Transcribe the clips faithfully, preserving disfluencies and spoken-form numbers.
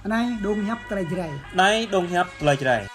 Anai dong hiăp tơlơi Jrai. Anai dong hiăp tơlơi Jrai.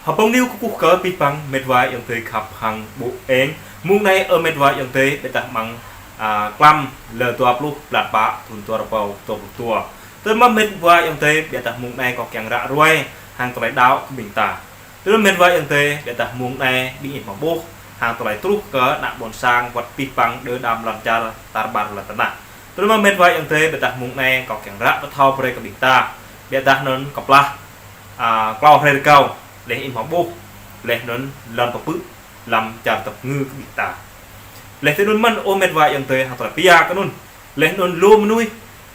Hơpông niu kơkuh kơ abih bang met wa ayŏng adơi khăp hăng ƀu eng. Mông anai ơ met wa ayŏng adơi, ƀiădah amăng, a, klăm lơ dua pluh blan pă thun dua rơbâo dua pluh dua. Tơl mơ̆ met wa ayŏng adơi, ƀiădah mông anai kâo kiăng ră ruai hăng tơlơi đaŏ kơ ƀing ta. Tơl mơ̆ met wa ayŏng adơi, ƀiădah mông anai ƀing ih hmâo ƀuh hăng tơlơi truh kơ ană ƀôn sang wơ̆t abih bang đơ đam lŏn čar tar ƀar lŏn tơnah. Tơl mơ̆ met wa ayŏng adơi, ƀiădah mông anai kâo kiăng ră pơthâo brơi kơ ƀing ta. Ƀiădah anŭn kơplah, a, klâo hrơi rơgao, laih ih hmâo ƀuh, laih anŭn lŏn pơpư̆ lăm čar tơpơngư kơ ƀing ta. Laih tui anŭn mơ̆n ơ met wa ayŏng adơi, hăng tơlơi pia kơ anŭn. Laih anŭn lu mơnuih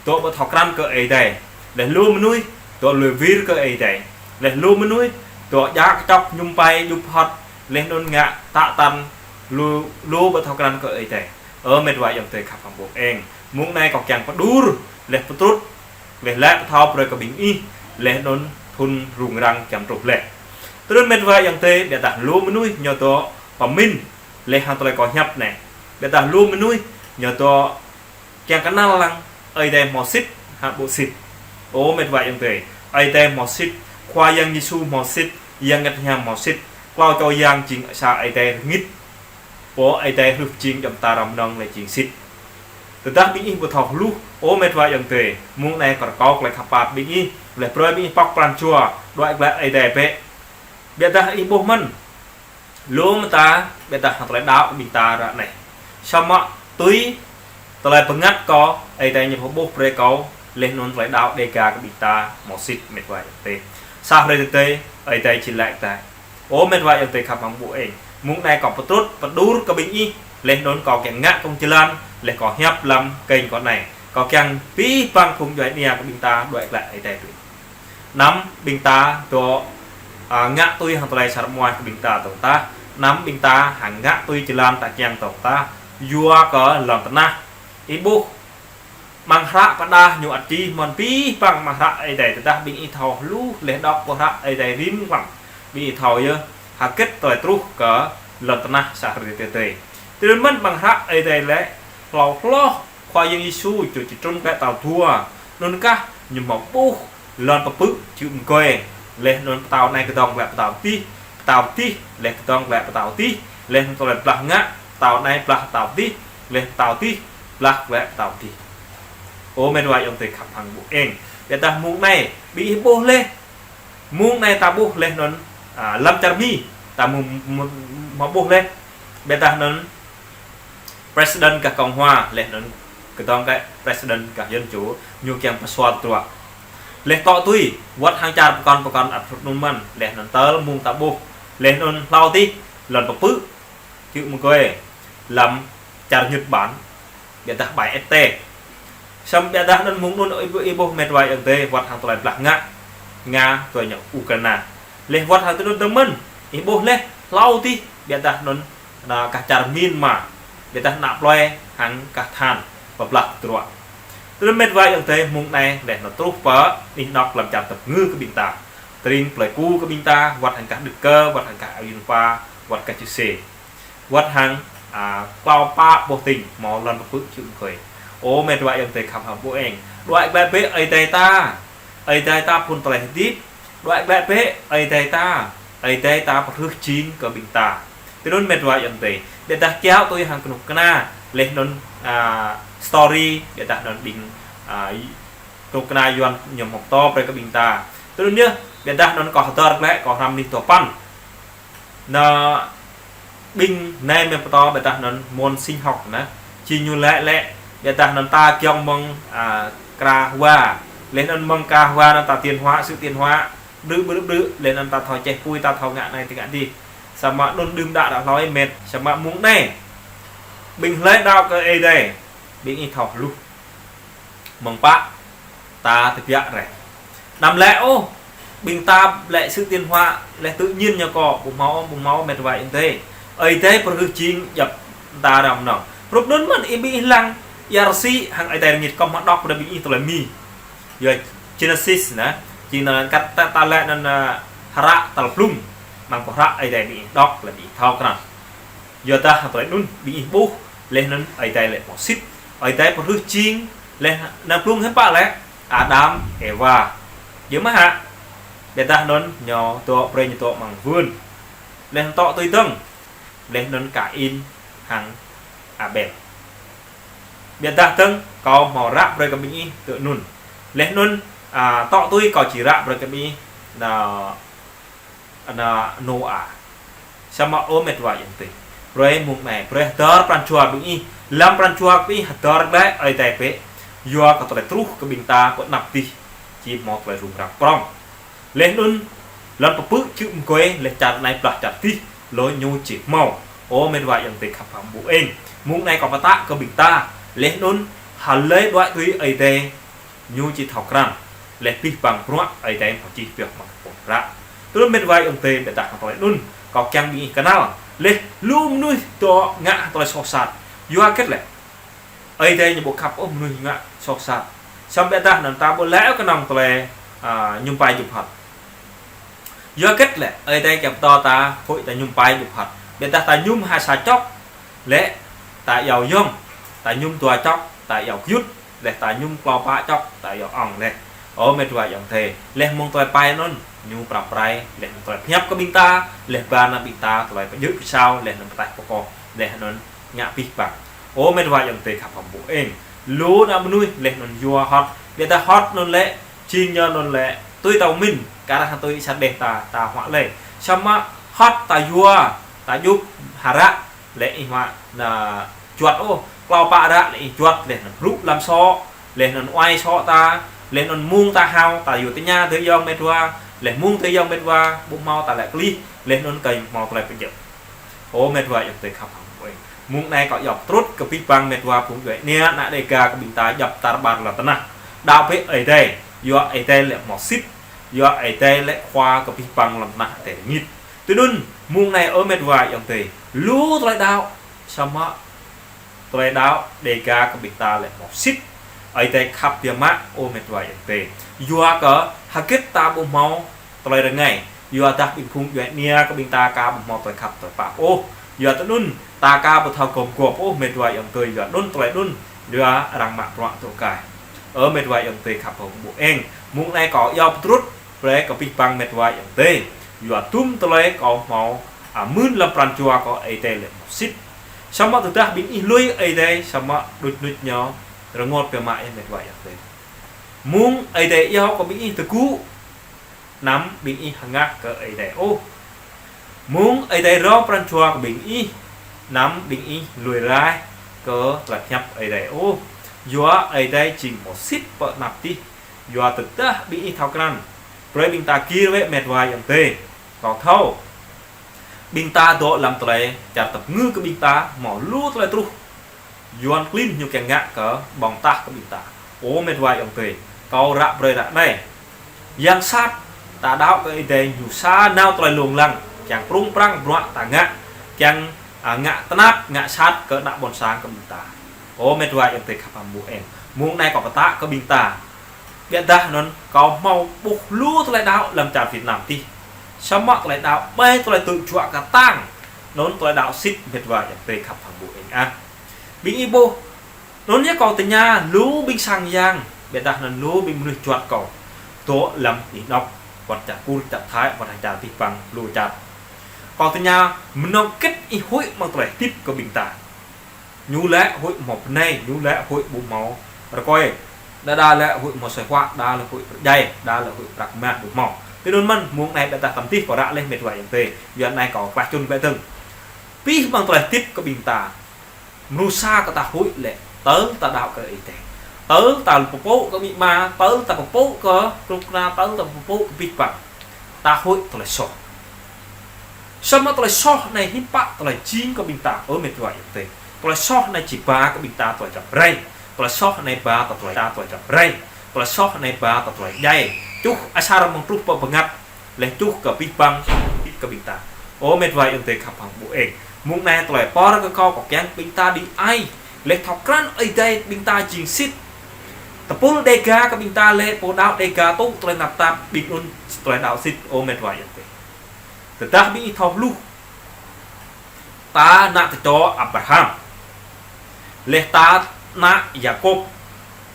dŏ ƀu thâo krăn kơ Ơi Adai. Laih lu mơnuih dŏ lui wir kơ Ơi Adai. Laih lu mơnuih dŏ djă kơčŏk mơñum pai djŭp hŏt. Laih anŭn ngă tă tăn lu, lu ƀu thâo krăn kơ Ơi Adai. Ơ met wa ayŏng adơi khăp hăng ƀu eng. Mông anai kâo kiăng pơđur, laih pơtrŭt, laih laĭ pơthâo brơi kơ ƀing ih, laih anŭn thun rŭng răng kiăng truh laih. Tơl mơ̆ met wa ayŏng adơi, ƀiădah lu mơnuih ñu dŏ pơmĭn, laih hăng tơlơi kâo hiăp anai. Ƀiădah lu mơnuih ñu dŏ kiăng kơnăl lăng Ơi Adai hmâo sĭt, hă ƀu sĭt. Ơ met wa ayŏng adơi, Ơi Adai hmâo sĭt, Khua Yang Yêsu hmâo sĭt, Yang Bơngăt Hiam hmâo sĭt, klâo čô yang jing sa Ơi Adai rơngit. Pô Ơi Adai hrih jing djŏp mơta răm nong laih jing sĭt. Tơdah ƀing ih ƀu thâo hluh, ơ met wa ayŏng adơi, mông anai kâo rơkâo tơlơi khăp pap ƀing ih, laih brơi ƀing ih pŏk pran jua, đuaĭ glaĭ Ơi Adai bĕ. Ƀiădah ih ƀuh mơ̆n, lu mơta, ƀiădah hăng tơlơi đaŏ ƀing ta ră anai. Samơ̆ tui tơlơi bơngăt kâo, Ơi Adai ñu pơƀuh brơi kâo, laih anŭn tơlơi đaŏ Dêga kơ ƀing ta hmâo sĭt met wa ayŏng adơi. Sa hrơi tơdơi, Ơi Adai či laĭ glaĭ. Ơ met wa ayŏng adơi khăp hăng ƀu eng. Mông anai kâo pơtrŭt, pơđur kơ ƀing ih, laih anŭn kâo kiăng ngă kông jơlan, laih kâo hiăp lăm kênh kâo anai. Kâo kiăng abih bang phung djuai ania kơ ƀing ta đuaĭ glaĭ Ơi Adai tui. Anăm ƀing ta dŏ, a, ngă tui hăng tơlơi sar muai kơ ƀing ta dơ̆ng tah. Anăm ƀing ta hăng ngă tui jơlan ta kiăng dơ̆ng tah. Yua kơ lŏn tơnah. Ih ƀuh, amăng hră pơdah ñu ăt čih mơ̆n abih bang amăng hră Ơi Adai, tơdah ƀing ih thâo hluh laih đŏk pơ hră Ơi Adai rĭm klăm. Ƀing ih thâo yơh, hơget tơlơi truh kơ lŏn tơnah sa hrơi tơdơi. Tui anŭn mơ̆n amăng hră Ơi Adai laĭ, hlâo hloh Khua Yang Yêsu čuh či trŭn glaĭ tal dua. Anŭn kah ñu hmâo ƀuh lŏn pơpư̆ čư̆ mơgơi. Laih anŭn pơtao anai kơdŏng glaĭ pơtao adih, pơtao adih, laih kơdŏng glaĭ pơtao adih, laih anŭn tơlơi blah ngă, pơtao anai blah pơtao adih, laih pơtao adih, blah glaĭ pơtao adih. Ơ met wa ayŏng adơi khăp hăng ƀu eng. Ƀiădah mông anai, ƀing ih ƀuh laih. Mông anai ta ƀuh laih anŭn, a, lăm čar Mi, ta mơ̆, mơ̆, mơ̆ ƀuh laih. Ƀiădah anŭn President gah Cộng hòa, laih anŭn kơdŏng glaĭ President gah Dân chủ, ñu kiăng pơsual tơdruă. Laih tŏ tui, wơ̆t hăng čar pơkŏn pơkŏn ăt hrŭt anŭn mơ̆n, laih anŭn tơl mông ta ƀuh, laih anŭn hlâo adih, lŏn pơpư̆, čư̆ mơgơi, lăm čar Nhật Bản, ƀiădah ƀai ĕt tê. Samơ̆ ƀiădah anŭn mông anŭn ih ƀuh, ih ƀuh met wa ayŏng adơi, wơ̆t hăng tơlơi blah ngă, Nga tui ñu Ukraina. Laih wơ̆t hăng tui anŭn dơ̆ng mơ̆n, ih ƀuh laih, hlâo adih, ƀiădah anŭn ană gah čar Myanmar, ƀiădah ană plơi hăng gah tơhan, pơblah tơdruă. Tui anŭn met wa ayŏng adơi mông anai, laih anŭn truh pơ anih anŏ lăm čar tơpơngư kơ ƀing ta. Tơring plơi Ku kơ ƀing ta, wơ̆t hăng gah Đức Cơ, wơ̆t hăng gah Ayun Pa, wơ̆t gah Chư Sê. Wơ̆t hăng, a, klâo pă boh tỉnh hmâo lŏn pơpư̆ čư̆ mơgơi. Ơ met wa ayŏng adơi khăp hăng ƀu eng. Đuaĭ glaĭ bĕ Ơi Adai ta. Ơi Adai ta phŭn tơlơi hơdip. Đuaĭ glaĭ bĕ Ơi Adai ta. Ơi Adai ta pơhrih jing kơ ƀing ta. Tui anŭn met wa ayŏng adơi. Ƀiădah kiaŏ tui hăng kơnuk kơna. Laih anŭn, a, story. Ƀiădah anŭn ƀing, a, kơnuk kơna Yuan ñu hmâo pơtô brơi kơ ƀing ta. Tui anŭn yơh. Ƀiădah anŭn kâo hơdơr glaĭ kâo hrăm anih dua păn. Anŭn ƀing anai mơ̆ng pơtô ƀiădah anŭn môn sinh học anŭn. Či ñu laĭ laĭ, ƀiădah anŭn ta giŏng mơ̆ng, a, kra hua. Laih anŭn mơ̆ng kra hua anŭn ta tiến hóa, sự tiến hóa. Brư̆ brư̆ brư̆, laih anŭn ta thâo čeh apui, ta thâo ngă anai tơ ngă adih. Samơ̆ anŭn đưm đă đă hloi met, samơ̆ mơ̆ng anai ƀing hlơi đaŏ kơ Ơi Adai, ƀing ih thâo hluh. Mơ̆ng pă ta tơbiă rai. Anăm lĕ ôh, ƀing ta lĕ sự tiến hóa, laih tự nhiên ñu kơ, ƀu hmâo, ƀu hmâo met wa ayŏng adơi. Ơi Adai pơrơgưh jing djŏp ta răm nong. Rup anŭn mơ̆n ih ƀing ih lăng, ia rơsĭ hăng Ơi Adai rơngit kơ mă đŏk brơi ƀing ih tơlơi Mi. Yua Genesis anai, jing anŭn kăt ta, ta lĕ anŭn, ơ, hră tal blung, mơ̆ng pơhră Ơi Adai ƀing ih đŏk lĕ ƀing ih thâo krăn. Yua dah tơlơi anŭn ƀing ih ƀuh, laih anŭn Ơi Adai lĕ hmâo sĭt. Ơi Adai pơrơgưh jing, laih anŭn blung hiư̆m pă lĕ, Adam, Êwa. Yua mơ̆ hă? Ƀiădah anŭn ñu dŏ, brơi ñu dŏ amăng vườn. Laih anŭn tŏ tui dơ̆ng, laih anŭn Kain hăng Abel. Ƀiădah dơ̆ng, kâo hmâo ră brơi kơ ƀing ih tui anŭn. Laih anŭn, a, tŏ tui kâo či ră brơi kơ ƀing ih, anŭn, anŭn Nôa. Samơ̆ ơ met wa ayŏng adơi, brơi mơ̆ng anai, brơi hơdơr pran jua ƀing ih, lăm pran jua ƀing ih hơdơr glaĭ Ơi Adai bĕ. Yua kơ tơlơi truh kơ ƀing ta kơ anăp adih, či hmâo tơlơi rŭng răng prŏng. Laih anŭn, lŏn pơpư̆ čư̆ mơgơi, laih čar anai blah čar adih, lu ñu či hmâo. Ơ met wa ayŏng adơi khăp hăng ƀu eng. Mơ̆ng anai kâo pơtă kơ ƀing ta. Laih anŭn, hlơi đuaĭ tui Ơi Adai, ñu či thâo krăn. Laih abih bang bruă Ơi Adai hmâo čih pioh amăng pơpŭ hră. Tui anŭn met wa ayŏng adơi, ƀiădah hăng tơlơi anŭn, kâo kiăng ƀing ih kơnăl. Laih lu mơnuih dŏ ngă tơlơi soh sat. Yua hơget lĕ? Ơi Adai ñu ƀu khăp ôh mơnuih ngă soh sat. Samơ̆ ƀiădah anŭn ta ƀu lĕ kơnơ̆ng tơlơi, a, mơñum pai djŏp hăt. Yua hơget lĕ, Ơi Adai kiăng pơtô ta, huĭ ta mơñum pai djŏp hăt. Ƀiădah ta mơñum ha sa čŏk, lĕ ta iâu yŏng, ta mơñum dua čŏk, ta iâu gơyut, laih ta mơñum klâo pă čŏk, ta iâu ŏng laih. Ơ met wa ayŏng adơi, laih mơ̆ng tơlơi pai anŭn, ñu pơrăm pơrai, laih anŭn tơlơi pơhiăp kơ ƀing ta, laih ba nao ƀing ta, tơlơi pơjơ̆ pơsao, laih anŭn pơtaih pơkŏh, laih anŭn ngă abih bang. Ơ met wa ayŏng adơi khăp hăng ƀu eng. Lu ană mơnuih laih anŭn yua hŏt. Ƀiădah hŏt anŭn lĕ, jing ñu anŭn lĕ, tui ta pơmĭn, kar hăng tui sa đeh ta, ta huă lĕ. Samơ̆ hŏt ta yua, ta djŭp hră, lĕ ih huă anŭn juăt ôh. Klâo pă hră lĕ ih juăt, laih anŭn brŭ lăm sô̆, laih anŭn wai sô̆ ta, laih anŭn mơ̆ng ta hao, ta yua tơña tơ ayŏng met wa, laih mơ̆ng tơ ayŏng met wa, ƀu hmâo ta lĕ klih, laih anŭn kơi hmâo tơlơi pơjơ̆. Ơ met wa ayŏng adơi khăp hăng ƀu eng. Mơ̆ng anai kâo iâu pơtrut kơ abih bang met wa phung djuai ania ană Dêga kơ ƀing ta djŏp tar ƀar lŏn tơnah. Đaŏ bĕ Ơi Adai, yua Ơi Adai lĕ hmâo sĭt, yua Ơi Adai lĕ khua kơ abih bang lŏn tơnah adih rơngit. Tui anŭn, mơ̆ng anai ơ met wa ayŏng adơi, lu tơlơi đaŏ, samơ̆ tơlơi đaŏ Dêga kơ ƀing ta lĕ hmâo sĭt. Ơi Adai khăp biă mă ơ met wa ayŏng adơi. Yua kơ hơget ta ƀu hmâo tơlơi rơngai. Yua dah ƀing phung djuai ania kơ ƀing ta aka ƀu hmâo tơlơi khăp tơlơi pap ôh. Yua tui anŭn, ta aka ƀu thâo gum gŏp ôh met wa ayŏng adơi, yua anŭn tơlơi anŭn, yua arăng mă bruă tŏ kai. Ơ met wa ayŏng adơi khăp hăng ƀu eng. Mơ̆ng anai kâo iâu pơtrut, brơi kơ abih bang met wa ayŏng adơi. Yua tŭm tơlơi kâo hmâo, a, mơ̆n lăm pran jua kâo Ơi Adai lĕ hmâo sĭt. Samơ̆ tơdah ƀing ih lui Ơi Adai, samơ̆ đuč nuč ñu, rơngot biă mă ih met wa ayŏng adơi. Mơ̆ng Ơi Adai iâu kơ ƀing ih tơgŭ, anăm ƀing ih hơngah kơ Ơi Adai ôh. Mơ̆ng Ơi Adai rŏng pran jua kơ ƀing ih, anăm ƀing ih lui raih kơ tơlơi pơhiăp Ơi Adai ôh. Yua Ơi Adai jing hmâo sĭt pơ anăp adih. Yua tơdah ƀing ih thâo krăn, brơi ƀing ta gir wơ̆t met wa ayŏng adơi. Kâo thâo, ƀing ta dŏ lăm tơlơi čar tơpơngư kơ ƀing ta, hmâo lu tơlơi truh. Yuan klin ñu kiăng ngă kơ ƀơ̆ng tah kơ ƀing ta. Ơ met wa ayŏng adơi, kâo ră brơi ră anai. Yang sat, ta đaŏ kơ Ơi Adai ñu sa nao tơlơi lông lăng, kiăng prŭng prăng bruă ta ngă, kiăng, a, ngă tơnap, ngă sat kơ ană ƀôn sang kơ ƀing ta. Ơ met wa ayŏng adơi khăp hăng ƀu eng. Mơ̆ng anai kâo pơtă kơ ƀing ta. Ƀiădah anŭn kâo hmâo ƀuh lu tơlơi đaŏ lăm čar Việt Nam adih. Samơ̆ tơlơi đaŏ ƀai tơlơi tŭ juă kơtang. Anŭn tơlơi đaŏ sĭt met wa ayŏng adơi khăp hăng ƀu eng ah. Ƀing ih ƀuh. Anŭn yơh kâo tơña lu ƀing sang yang. Ƀiădah anŭn lu ƀing mơnuih juăt kâo. Dŏ lăm anih anŏ. Wơ̆t čar Kur, čar Thái, wơ̆t hăng čar abih bang lu čar. Kâo tơña mơnơ̆ng hơget ih huĭ mơ̆ng tơlơi hơdip kơ ƀing ta. Ñu lĕ huĭ hmâo bơnai, ñu lĕ huĭ ƀu hmâo rơkơi. Đa đa lĕ huĭ hmâo asơi huă, đa lĕ huĭ pơdjai, đa lĕ huĭ prăk mah ƀu hmâo. Tui anŭn mơ̆n, mơ̆ng anai ƀiădah tăm tih kâo ră laih met wa ayŏng adơi. Yua anai kâo klah čun glaĭ dơ̆ng. Abih bang tơlơi hơdip kơ ƀing ta. Mơnuih sa kơ ta huĭ lĕ, tơl ta đaŏ kơ Ơi Adai. Tơl ta pơpŭ kơ amĭ ama, tơl ta pơpŭ kơ kơnuk kơna, tơl ta pơpŭ kơ abih bang. ta huĭ tơlơi soh. Samơ̆ tơlơi soh anai hiư̆m pă tơlơi jing kơ ƀing ta, ơ met wa ayŏng adơi. Tơlơi soh anai či ba kơ ƀing ta tơlơi răm rai. Tơlơi soh anai ba ta tơlơi, ta tơlơi răm rai. Tơlơi soh anai ba ta tơlơi djai. Čuh asar mơ̆ng truh pơ bơngăt. Laih čuh kơ abih bang kơ ƀing ta. Ơ met wa ayŏng adơi khăp hăng ƀu eng. Mơ̆ng anai tơlơi pơr kơ kâo kâo kiăng ƀing ta đĭ ai. Laih thâo krăn Ơi Adai ƀing ta jing sĭt. Tơpul Đêga kơ ƀing ta lĕ, pô đaŏ Đêga tŭ tơlơi tơnap tap, ƀing anŭn tơlơi đaŏ sĭt, ơ met wa ayŏng adơi. Tơdah ƀing ih thâo hluh. Ta ană tơčô Abraham. Laih ta ană Yakôb.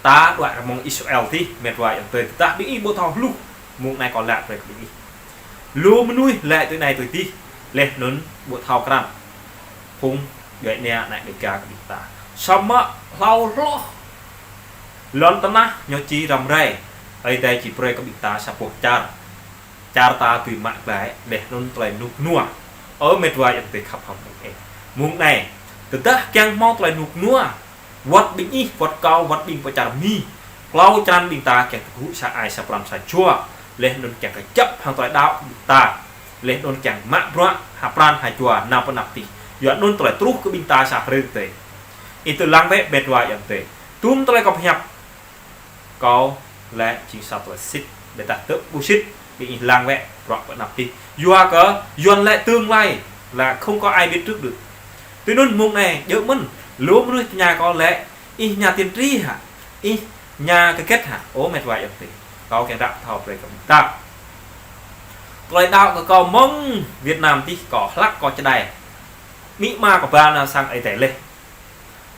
Ta đuaĭ rơmông Israel tih, met wa ayŏng adơi. Tơdah ƀing ih ƀu thâo hluh. Mơ̆ng anai kâo laĭ brơi kơ ƀing ih. Lu mơnuih laĭ tui anai tui adih. Laih anŭn ƀu thâo krăn. Phung djuai ania ană Đêga kơ ƀing ta. Samơ̆ hlâo hloh. Lŏn tơnah ñu či răm rai. Ơi Adai či brơi kơ ƀing ta sa boh čar. Čar ta dưi mă glaĭ, laih anŭn tơlơi rơnŭk rơnua. Ơ met wa ayŏng adơi khăp hăng ƀu eng. Mơ̆ng anai, tơdah kiăng hmâo tơlơi rơnŭk rơnua. Wơ̆t ƀing ih, wơ̆t kâo, wơ̆t ƀing pơ čar Mi. Klâo črăn ƀing ta kiăng tơgŭ sa ai sa pran sa jua. Laih anŭn kiăng kơjăp hăng tơlơi đaŏ ƀing ta. Laih anŭn kiăng mă bruă ha pran ha jua nao pơ anăp tih. Yua anŭn tơlơi truh kơ ƀing ta sa hrơi tơi. Ih tơ lăng wơ̆t met wa ayŏng adơi. Tŭm tơlơi kâo pơhiăp. Kâo laĭ jing sa tơlơi sĭt. Ƀiădah tơ ƀu sĭt. Ƀing ih lăng wơ̆t. Bruă pơ anăp tih. Yua kơ, Yuan laĭ tương lai là không có ai biết trước được. Tui anŭn mơ̆ng anai, djơ̆ mơ̆n. Lu mơnuih tơña kâo laĭ. Ih nhà tiên tri hă? Ih nhà hơget hă? Ơ met wa ayŏng adơi. Kâo kiăng ră thâo brơi kơ ƀing ta. Tơlơi đaŏ kơ kâo mơ̆ng Việt Nam tih kâo hlăk kâo čơđai. Amĭ ama kâo ba nao sang Ơi Adai laih.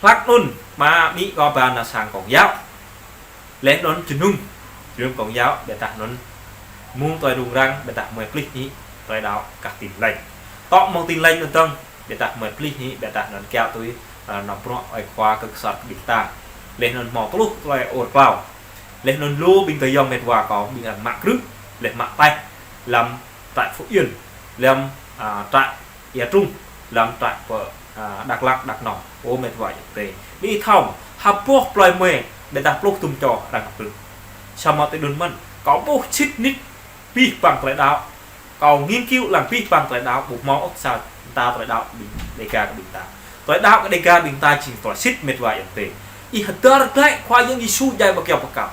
Hlăk anŭn, ama amĭ kâo ba nao sang Công giáo. Laih anŭn jơnum, jơnum Công giáo, ƀiădah anŭn. Mơ̆ng tơlơi rŭng răng, ƀiădah mơi plih hĭ, tơlơi đaŏ kah Tin Lành. Tŏ mơ̆ng Tin Lành anŭn dơ̆ng, ƀiădah mơi plih hĭ, ƀiădah anŭn kiaŏ tui, ơ, nao bruă ơi khua kơ kơsat kơ ƀing ta. Laih anŭn hmâo tơluh tơlơi ur klâo. Laih anŭn lu ƀing tơyŏng met wa kâo, ƀing arăng mă krư̆, laih mă taih, lăm trại Phú Yên, lăm, ơ, trại Ia Trung, lăm trại pơ, ơ, Dak Lak, Dak Nông. Ơ met wa ayŏng adơi. Ƀing ih thâo, ha boh plơi mơi, ƀiădah pluh tŭm čô arăng krư̆. Samơ̆ tui anŭn mơ̆n, kâo ƀuh sĭt nik, abih bang tơlơi đaŏ. Kâo nghiên cứu lăng abih bang tơlơi đaŏ, ƀu hmâo ôh sa mơta tơlơi đaŏ ƀing Đêga kơ ƀing ta. Tơlơi đaŏ kơ Đêga ƀing ta jing tơlơi sĭt met wa ayŏng adơi. Ih hơdơr glaĭ Khua Yang Yêsu djai ƀơi kơyâo pơkăl.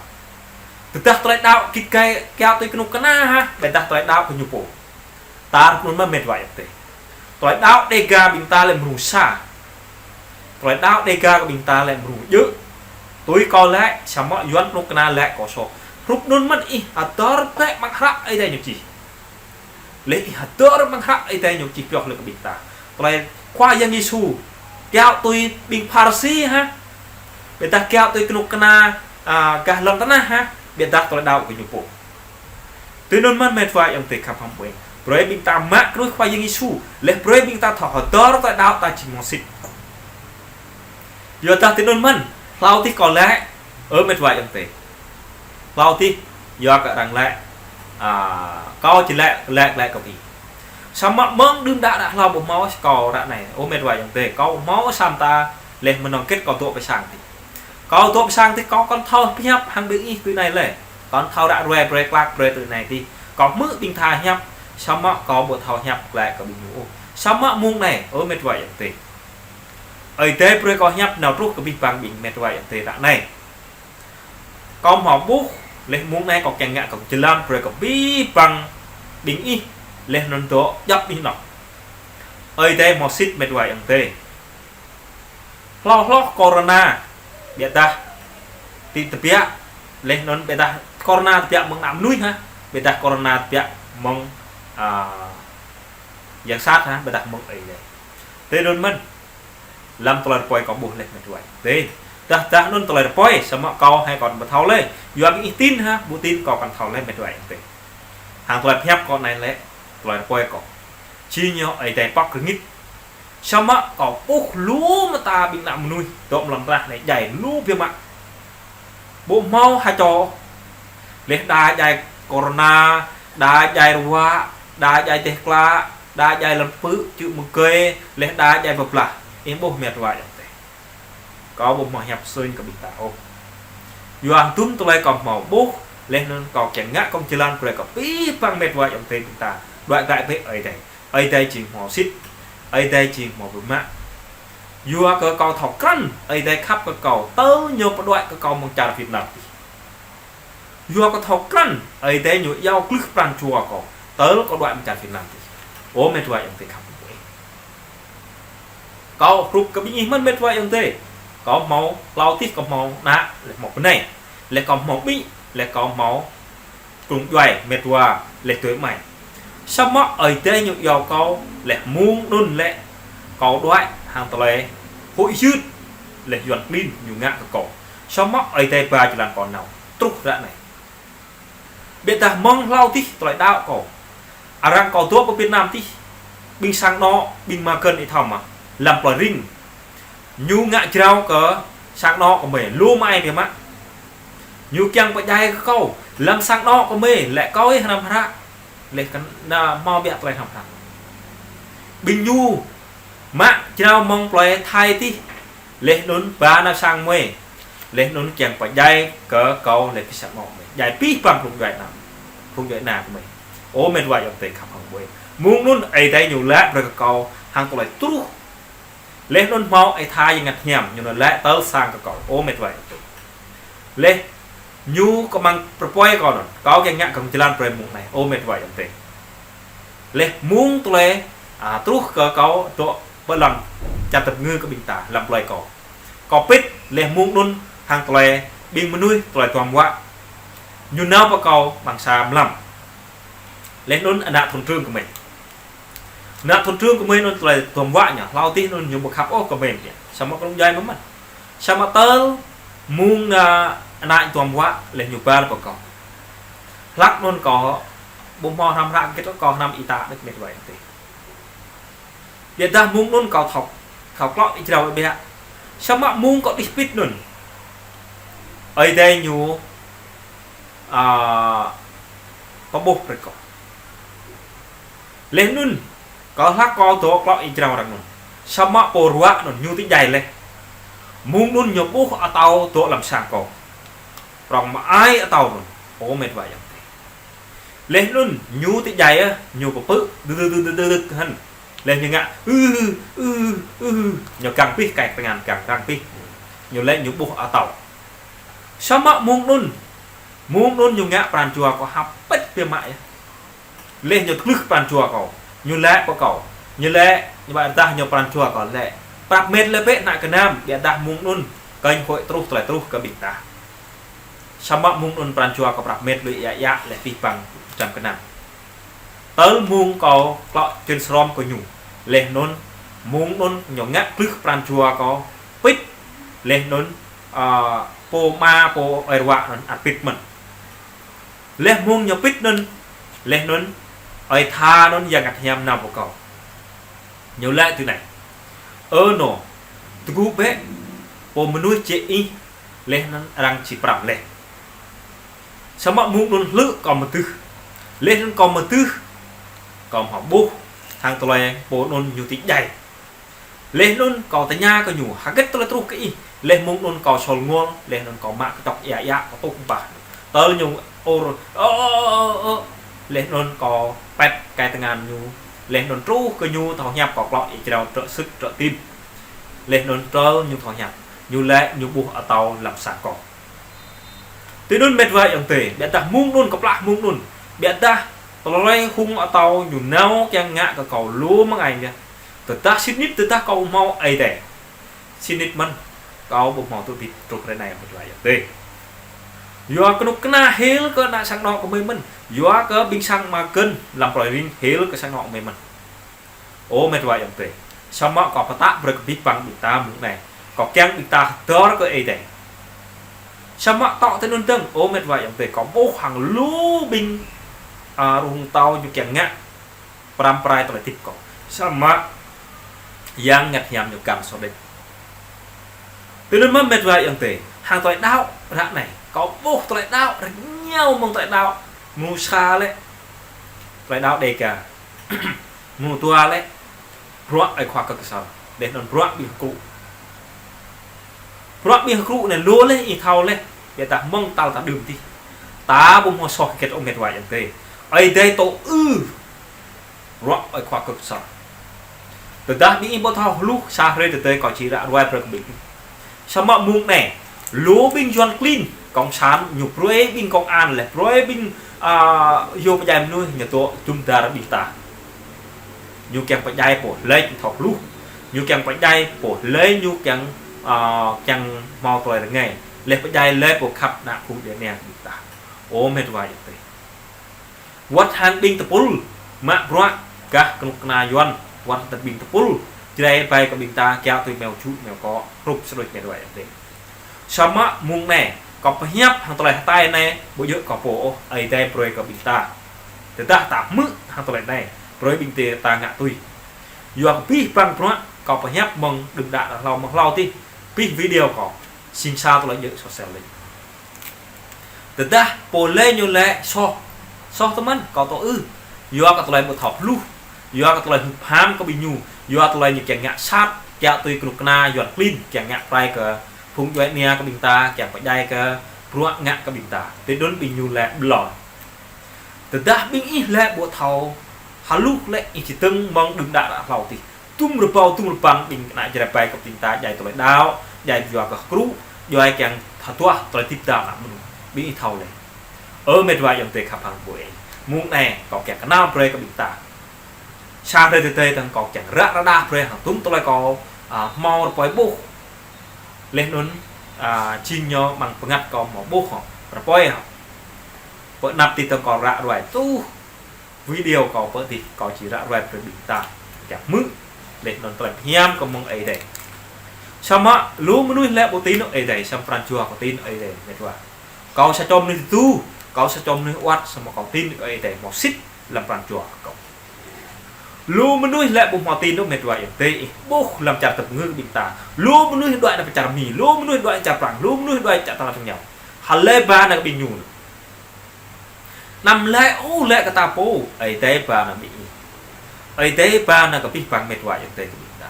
Tơdah tơlơi đaŏ git gai kiaŏ tui kơnuk kơna hă, ƀiădah tơlơi đaŏ kơ ñu pô. Tar anŭn mơ̆n met wa ayŏng adơi. Tơlơi đaŏ Đêga ƀing ta lĕ mơrŭng sa. Tơlơi đaŏ Đêga kơ ƀing ta lĕ mơrŭng djơ̆. Tui kâo laĭ, samơ̆ Yuan kơnuk kơna laĭ kâo soh. Hrup anŭn mơ̆n ih hơdơr glaĭ mơ̆ng hră Ơi Adai ñu čih. Laih ih hơdơr mơ̆ng hră Ơi Adai ñu čih pioh lĕ kơ ƀing ta. Tơlơi Khua Yang Yêsu kiaŏ tui ƀing Pharisi hă. Ƀiădah kiaŏ tui kơnuk kơna, ơ, gah lŏn tơnah hă. Ƀiădah tơlơi đaŏ kơ ñu pô. Tui anŭn mơ̆n met wa ayŏng adơi khăp hăng ƀu eng. Brơi ƀing ta mă kơnuih Khua Yang Yêsu. Laih brơi ƀing ta thâo hơdơr tơlơi đaŏ ta jing mơ̆ng sĭt. Yua dah tui anŭn mơ̆n. Hlâo tih kâo laĭ. Ơ met wa ayŏng adơi. Hlâo tih. Yua kơ arăng laĭ. Ơ, kâo či laĭ, laĭ, laĭ kơ ƀing. Samơ̆ mơ̆ng đưm đă đă hlâo ƀu hmâo kâo ră anai. Ơ met wa ayŏng adơi. Kâo ƀu hmâo sa mơta laih mơnơ̆ng hơget kâo dŏ pơ sang tih. Kâo dŏ pơ sang tih kâo kăn thâo pơhiăp hăng ƀing ih tui anai lĕ. Kăn thâo ră ruai brơi klak brơi tui anai tih. Kâo hmư̆ ƀing tha hiăp, samơ̆ kâo ƀu thâo hiăp glaĭ kơ ƀing ñu ôh. Samơ̆ mơ̆ng anai, ơ met wa ayŏng adơi. Ơi Adai brơi kâo hiăp nao truh kơ abih bang ƀing met wa ayŏng adơi ră anai. Kâo hmâo ƀuh, laih mơ̆ng anai kâo kiăng ngă kơ jơlan brơi kơ abih bang ƀing ih, laih anŭn dŏ djŏp ih anŏ. Ơi Adai hmâo sĭt met wa ayŏng adơi. Hlâo hloh corona, ƀiădah ti tơbiă, laih anŭn ƀiădah corona tơbiă mơ̆ng ană mơnuih hă, ƀiădah corona tơbiă mơ̆ng, ơ, yang sat hă, ƀiădah mơ̆ng Ơi Adai. Tui anŭn mơ̆n, lăm tơlơi rơpơi kâo ƀuh laih met wa. Tui, dah, dah anŭn tơlơi rơpơi, samơ̆ kâo hai kâo ƀu thâo lĕ, yua ƀing ih tin hă, ƀu tin kâo kăn thâo lĕ met wa tui. Hăng tơlơi pơhiăp kâo anai lĕ, tơlơi rơpơi kâo. Či ñu Ơi Adai pŏk rơngit. Samơ̆ kâo ƀuh lu mơta ƀing ană mơnuih dŏ amăng lŏn tơnah anai djai lu biă mă. Ƀu hmâo ha čô. Laih đa djai corona, đa djai ruă, đa djai dêh klă, đa djai lŏn pư̆, čư̆ mơgơi, laih đa djai pơblah. Ih ƀuh met wa ayŏng adơi. Kâo ƀu hmâo hiăp sui kơ ƀing ta ôh. Yua hăng tŭm tơlơi kâo hmâo ƀuh, Laih anŭn kâo kiăng ngă kông jơlan brơi kơ abih bang met wa ayŏng adơi ƀing ta. Đuaĭ glaĭ bĕ Ơi Adai. Ơi Adai jing hmâo sĭt. Ơi Adai jing hmâo biă mă. Yua kơ kâo thâo krăn Ơi Adai khăp kơ kâo, tơl ñu pơđuaĭ kơ kâo mơ̆ng čar Việt Nam adih. Yua kơ kâo thâo krăn Ơi Adai ñu iâu glưh pran jua kâo, tơl kâo đuaĭ mơ̆ng čar Việt Nam adih. Ơ met wa ayŏng adơi khăp kơ ƀuh. Kâo hrup kơ ƀing ih mơ̆n met wa ayŏng adơi. Kâo hmâo hlâo adih kâo hmâo ană, laih hmâo bơnai. Laih kâo hmâo amĭ, laih kâo hmâo kơnung djuai met wa laih adơi amai. Samơ̆ Ơi Adai ñu iâu kâo laih mơ̆ng anŭn lĕ kâo đuaĭ hăng tơlơi huĭ hyưt laih Yuan klin ñu ngă kơ kâo. Samơ̆ Ơi Adai ba jơlan kâo nao truh ră anai. Biă dah mơ̆ng hlâo adih tơlơi đaŏ kâo. Arăng kâo dŏ pơ Việt Nam adih. Ƀing sang anŏ, ƀing mơgăn ih thâo mơ̆. Lăm plơi Ring. Ñu ngă jrao kơ sang anŏ kơ mơi, lu mơai biă mă. Ñu kiăng pơdjai kơ kâo, lăm sang anŏ kơ mơi, lĕ kâo ih hrăm hră. Laih kơ anai hmâo biă tơlơi hrăm hră. Ƀing ñu mă jrao mơ̆ng plơi Thái adih, laih anŭn ba nao sang mơi, laih anŭn kiăng pơdjai kơ kâo laih abih sang anŏ mơi. Djai abih bang kơnung djuai ană, kơnung djuai ană kơ mơi. Ơ met wa ayŏng adơi khăp hăng ƀuh. Mơ̆ng anŭn Ơi Adai ñu laĭ brơi kơ kâo hăng tơlơi truh. Laih anŭn hmâo Ơi Tha Yang Bơngăt Hiam, ñu nao laĭ tơl sang kơ kâo. Ơ met wa ayŏng adơi. Laih ñu kơ mơ̆ng pơrơpuai kâo anŭn. Kâo kiăng ngă kông jơlan brơi mơ̆ng anai. Ơ met wa ayŏng adơi. Laih mơ̆ng tơlơi, a, truh kơ kâo dŏ pơ lăm čar tơpơngư kơ ƀing ta, lăm plơi kâo. Kâo pĭt, laih mơ̆ng anŭn hăng tơlơi ƀing mơnuih tơlơi duăm wă. Ñu nao pơ kâo ƀăng sa mlam. Laih anŭn ană thôn trưởng kơ mơi. Ană thôn trưởng kơ mơi anŭn tơlơi duăm wă ñu, hlâo adih anŭn ñu ƀu khăp ôh kơ mơi biă. Samơ̆ kơnung djuai mơ̆n. Samơ̆ tơl mơ̆ng, a, ană duăm wă laih ñu ba pơ kâo. Hlăk anŭn kâo ƀu hmâo hrăm hră hơget, kâo hrăm ita đôč met wa ayŏng adơi. Biă dah mơ̆ng anŭn kâo thâo, kâo klŏ ih jrao biă. Samơ̆ mơ̆ng kâo đih pĭt anŭn. Ơi Adai ñu, a, pơƀuh brơi kâo. Laih anŭn, kâo hlăk kâo dŏ klŏ ih jrao arăng anŭn. Samơ̆ pô ruă anŭn ñu či djai laih. Mơ̆ng anŭn ñu ƀuh atâo dŏ lăm sang kâo. Prŏng mơai atâo anŭn. Ơ met wa ayŏng adơi. Laih anŭn ñu či djai ah, ñu pơpư̆, dư dư dư dư dư dư hăn. Laih ñu ngă, ư, ư, ư, ñu găng abih, kai tơngan găng, găng abih. Ñu laĭ ñu ƀuh atâo. Samơ̆ mơ̆ng anŭn, mơ̆ng anŭn ñu ngă pran jua kâo hơpĭt biă mă yơh. Laih ñu glưh pran jua kâo. Ñu laĭ pơ kâo. Ñu laĭ, ñu ba dah ñu pran jua kâo laĭ. Prăp met laih bĕ ană gơnam, biă dah mơ̆ng anŭn, kơnh huĭ truh tơlơi truh kơ ƀing ta. Samơ̆ mơ̆ng anŭn pran jua kâo prăp met lui ia ia laih abih bang čăm gơnam. Tơl mơ̆ng kâo klŏ čun srom kơ ñu. Laih anŭn, mơ̆ng anŭn ñu ngă glưh pran jua kâo pĭt. Laih anŭn, a, pô ama, pô ơi ruă anŭn ăt pĭt mơ̆n. Laih mơ̆ng ñu pĭt anŭn, laih anŭn, Ơi Tha anŭn Yang Bơngăt Hiam nao pơ kâo. Ñu laĭ tui anai. Ơ nô, tơgŭ bĕ, pô mơnuih jĕ ih, laih anŭn arăng či prăm laih. Samơ̆ mơ̆ng anŭn hlư̆ kâo mơdưh. Laih anŭn kâo mơdưh, kâo hmâo ƀuh, hăng tơlơi pô anŭn ñu či djai. Laih anŭn kâo tơña kơ ñu, hơget tơlơi truh kơ ih, laih mơ̆ng anŭn kâo sol ngol, laih anŭn kâo mă kơčŏk ia ia, kâo tuh ƀah. Tơl ñu ur, ơ, ơ, ơ, ơ. Laih anŭn kâo pĕt kai tơngan ñu, laih anŭn truh kơ ñu thâo hiăp kâo klŏ ih jrao trŏ sưk trŏ tin. Laih anŭn tơl ñu thâo hiăp, ñu laĭ ñu ƀuh atâo lăm sang kâo. Tui anŭn met wa ayŏng adơi, biă dah mơ̆ng anŭn kơplah mơ̆ng anŭn. Biă dah tơlơi hung atâo ñu nao kiăng ngă kơ kâo lu mơ̆ng ai yơh. Tơdah sĭt nik, tơdah kâo hmâo Ơi Adai. Sĭt nik mơ̆n, kâo ƀu hmâo tŭ bit truh ră anai met wa ayŏng adơi. Yua kơnuk kơna hil kơ ană sang anŏ kơ mơi mơ̆n. Yua kơ ƀing sang mơgăn lăm plơi Ring hil kơ sang anŏ kơ mơi mơ̆n. Ơ met wa ayŏng adơi. Samơ̆ kâo pơtă brơi kơ abih bang ƀing ta mơ̆ng anai. Kâo kiăng ƀing ta hơdơr kơ Ơi Adai. Samơ̆ tŏ tui anŭn dơ̆ng, ơ met wa ayŏng adơi, kâo ƀuh hăng lu ƀing, a, rŭng atâo ñu kiăng ngă prăm prai tơlơi hơdip kâo. Samơ̆ Yang Bơngăt Hiam ñu găn sô đĕč. Tui anŭn mơ̆n met wa ayŏng adơi, hăng tơlơi đaŏ ră anai. Kâo ƀuh tơlơi đaŏ, rơngiao mơ̆ng tơlơi đaŏ mơnuih sa lĕ. Tơlơi đaŏ Đêga. Mơnuih dua lĕ. Bruă Ơi Khua Kơk Ksor. Laih anŭn bruă ƀing hơkrŭ. Bruă ƀing hơkrŭ anai lu laih ih thâo laih. Biă dah mơ̆ng tal ta đưm adih. Ta ƀu hmâo soh hơget ôh met wa ayŏng adơi. Ơi Adai tŭ ư bruă ơi khua Kơk Ksor. Tơdah ƀing ih ƀu thâo hluh, sa hrơi tơdơi kâo či ră ruai brơi kơ ƀing ih. Samơ̆ mông anai, lu ƀing Yuan klin, cộng sản, ñu brơi ƀing công an lĕ, brơi ƀing, a, yua pơdjai mơnuih ñu tŭ jum dar ƀing ta. Ñu kiăng pơdjai pô lĕ ñu thâo hluh. Ñu kiăng pơdjai pô lĕ ñu kiăng, a, kiăng hmâo tơlơi rơngai. Lĕ pơdjai lĕ pô khăp ană phung djuai ania ƀing ta. Ơ met wa ayŏng adơi. Wơ̆t hăng ƀing tơpul mă bruă gah kơnuk kơna Yuan, wơ̆t hăng ƀing tơpul Jrai ƀai kơ ƀing ta kiaŏ tui meo ču meo kô̆, hrup sơđuč met wa ayŏng adơi. Samơ̆ mông anai, kâo pơhiăp hăng tơlơi hơtai anai, ƀu djơ̆ kâo pô ôh, Ơi Adai brơi kơ ƀing ta. Tơdah ta hmư̆ hăng tơlơi anai, brơi ƀing ta ngă tui. Yua kơ abih bang bruă, kâo pơhiăp mơ̆ng đưm đă đă hlâo mơ̆ng hlâo adih, abih video kâo, sĭt sa tơlơi djơ̆ soh sel lĕ. Tơdah pô lĕ ñu lĕ soh, soh tơmăn, kâo tŭ ư. Yua kơ tơlơi ƀu thâo hluh, yua kơ tơlơi hưp ham kơ ƀing ñu, yua tơlơi ñu kiăng ngă sat, kiaŏ tui kơnuk kơna Yuan klin, kiăng ngă pơrai kơ phung djuai ania kơ ƀing ta, kiăng pơdjai kơ bruă ngă kơ ƀing ta. Tui anŭn ƀing ñu lĕ ƀlŏr. Tơdah ƀing ih lĕ ƀu thâo hluh lĕ ih či tơ̆ng mơ̆ng đưm đă đă hlâo adih. Tum rơbâo, tum rơbăn ƀing ană Jrai ƀai kơ ƀing ta djai tơlơi đaŏ, djai yua kơ hơkru, djai kiăng tha tuah tơlơi tip ta ană mơnuih. Ƀing ih thâo lĕ. Ơ met wa ayŏng adơi khăp hăng ƀu eng. Mông anai, kâo kiăng kơnăl brơi kơ ƀing ta. Sa hrơi tơdơi tơ̆ng kâo kiăng ră rơđah brơi hăng tum tơlơi kâo, a, hmâo rơpơi ƀuh. Leh anŭn, a, jing ñu mơ̆ng bơngăt kâo hmâo ƀuh hŏ, rơpơi hŏ. Pơ anăp adih tơ̆ng kâo ră ruai. Tuh, video kâo pơ adih, kâo či ră ruai brơi ƀing ta. Kiăng hmư̆, leh anŭn tơlơi hiam kơ mơ̆ng Ơi Adai. Samơ̆ lu mơnuih lĕ ƀu tin ôh Ơi Adai, samơ̆ pran jua kâo tin Ơi Adai, met wa. Kâo sa čô mơnuih tơdu, kâo sa čô mơnuih wơ̆t, samơ̆ kâo tin Ơi Adai hmâo sĭt lăm pran jua kâo. Lu mơnuih lĕ ƀu hmâo tin ôh met wa ayŏng adơi, ih ƀuh lăm čar tơpơngư kơ ƀing ta. Lu mơnuih đuaĭ nao pơ čar Mi, lu mơnuih đuaĭ čar Prang, lu mơnuih đuaĭ čar ta lăm tơngiao. Hlơi ba nao kơ ƀing ñu. Anăm lĕ ôh lĕ kơ ta pô, Ơi Adai ba nao ƀing ih. Ơi Adai ba nao kơ abih bang met wa ayŏng adơi kơ ƀing ta.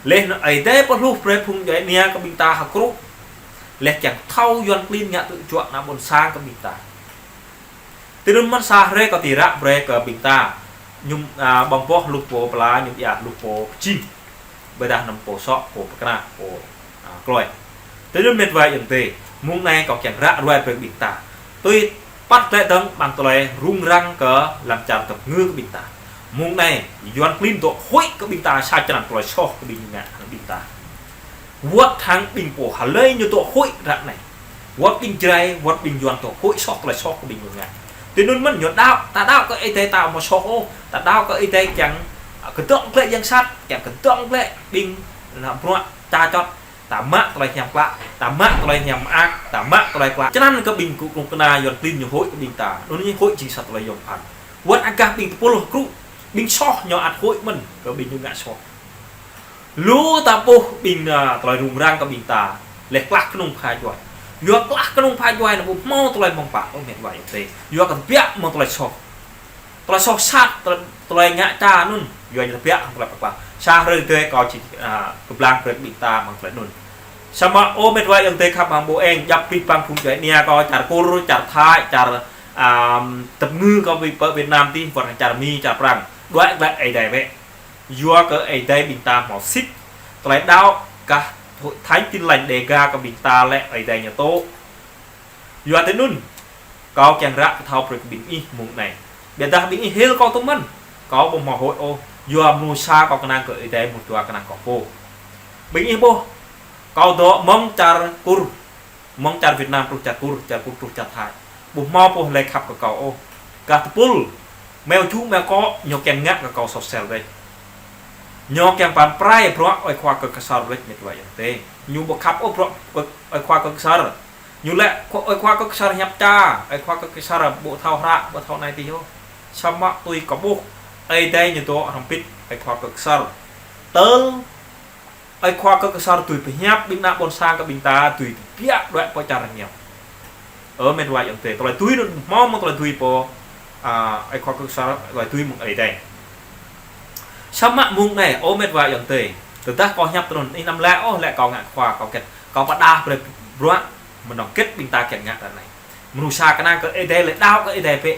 Leh anŭn Ơi Adai pơhluh brơi phung djuai ania kơ ƀing ta hơkru. Leh kiăng thâo Yuan klin ngă tŭ juă ană ƀôn sang kơ ƀing ta. Tui anŭn mơ̆n sa hrơi kâo či ră brơi kơ ƀing ta. Ñu, a, ƀơ̆ng boh hluh pô pơala, ñu ia hluh pô pơjing. Ƀôdah anăm pô sŏ, pô pơkra, pô, a, kloi. Tui anŭn met wa ayŏng adơi, mông anai kâo kiăng ră ruai brơi ƀing ta. Tui păt lĕ dơ̆ng ƀăng tơlơi rŭng răng kơ lăm čar tơpơngư kơ ƀing ta. Mông anai, Yuan klin dŏ huĭ kơ ƀing ta sa črăn tơlơi soh kơ ƀing ngă hăng ƀing ta. Wơ̆t hăng ƀing pô hlơi ñu dŏ huĭ ră anai. Wơ̆t ƀing Jrai, wơ̆t ƀing Yuan dŏ huĭ soh tơlơi soh kơ ƀing ñu ngă. Tui anŭn mơ̆n ñu đaŏ, ta đaŏ kơ Ơi Adai ta ƀu hmâo soh ôh, ta đaŏ kơ Ơi Adai kiăng, a, kơdŏng glaĭ yang sat, kiăng kơdŏng glaĭ ƀing, a, bruă ča čot, ta mă tơlơi hiam klă, ta mă tơlơi hiam mơak, ta mă tơlơi klă. Čơnăn kơ ƀing kơnuk kơna Yuan klin ñu huĭ kơ ƀing ta, anŭn ñu huĭ jing sa tơlơi yôm phăn. Wơ̆t hăng gah ƀing tơpul hơkru, ƀing soh ñu ăt huĭ mơ̆n kơ ƀing ñu ngă soh. Lu ta ƀuh ƀing, a, tơlơi rŭng răng kơ ƀing ta, leh klah kơnung pha djuai. Yua klah kơnung pha djuai anŭn ƀu hmâo tơlơi mơ̆ng pă ôh met wa ayŏng adơi. Yua kơ tơbiă mơ̆ng tơlơi soh. Tơlơi soh sat, tơlơi, tơlơi ngă ča anŭn. Yua ñu tơbiă hăng tơlơi pơklah. Sa hrơi tơdơi kâo či, a, kơblang brơi ƀing ta mơ̆ng tơlơi anŭn. Samơ̆ ơ met wa ayŏng adơi khăp hăng ƀu eng, djŏp abih bang phung djuai ania kâo, čar Kur, čar Thai, čar, a, tơpơngư kâo ƀơi pơ Việt Nam adih, wơ̆t hăng čar Mi, čar Prang. Đuaĭ glaĭ Ơi Adai wơ̆t. Yua kơ Ơi Adai ƀing ta hmâo sĭt. Tơlơi đaŏ gah Hội Thánh Tin Lành Đêga kơ ƀing ta lĕ Ơi Adai ñu tŭ. Yua tui anŭn, kâo kiăng ră pơthâo brơi kơ ƀing ih mông anai. Ƀiădah ƀing ih hil kâo tơmăn. Kâo ƀu hmâo huĭ ôh. Yua mơnuih sa kâo kơnang kơ Ơi Adai, mơnuih dua kơnang kơ pô. Ƀing ih ƀuh, kâo dŏ mơ̆ng čar Kur. Mơ̆ng čar Việt Nam truh čar Kur, čar Kur truh čar Thai. Ƀu hmâo pô hlơi khăp kơ kâo ôh. Gah tơpul, meo ču meo kô̆, ñu kiăng ngă kơ kâo soh sel rĕč. Ñu kiăng pơrai bruă ơi khua Kơk Ksor rĕč met wa ayŏng adơi. Ñu ƀu khăp ôh bruă ơi khua Kơk Ksor. Ñu lĕ ơi khua Kơk Ksor hiăp ča, ơi khua Kơk Ksor ƀu thâo hră, ƀu thâo anai adih ôh. Samơ̆ tui kâo ƀuh, Ơi Adai ñu dŏ hrŏm hơbĭt ơi khua Kơk Ksor. Tơl ơi khua Kơk Ksor tui pơhiăp ƀing ană ƀôn sang kơ ƀing ta tui tơbiă đuaĭ pơ čar rơngiao. Ơ met wa ayŏng adơi, tơlơi tui anŭn hmâo mơ̆ng tơlơi tui pô, a, ơi khua Kơk Ksor, tơlơi tui mơ̆ng Ơi Adai. Samơ̆ mông anai, ơ met wa ayŏng adơi, tơdah kâo hiăp tui anŭn, ih anăm lĕ ôh lĕ kâo ngă khua, kâo hơget, kâo pơdah brơi bruă mơnơ̆ng hơget ƀing ta kiăng ngă ră anai. Mơnuih sa kơnang kơ Ơi Adai, lĕ đaŏ kơ Ơi Adai bĕ.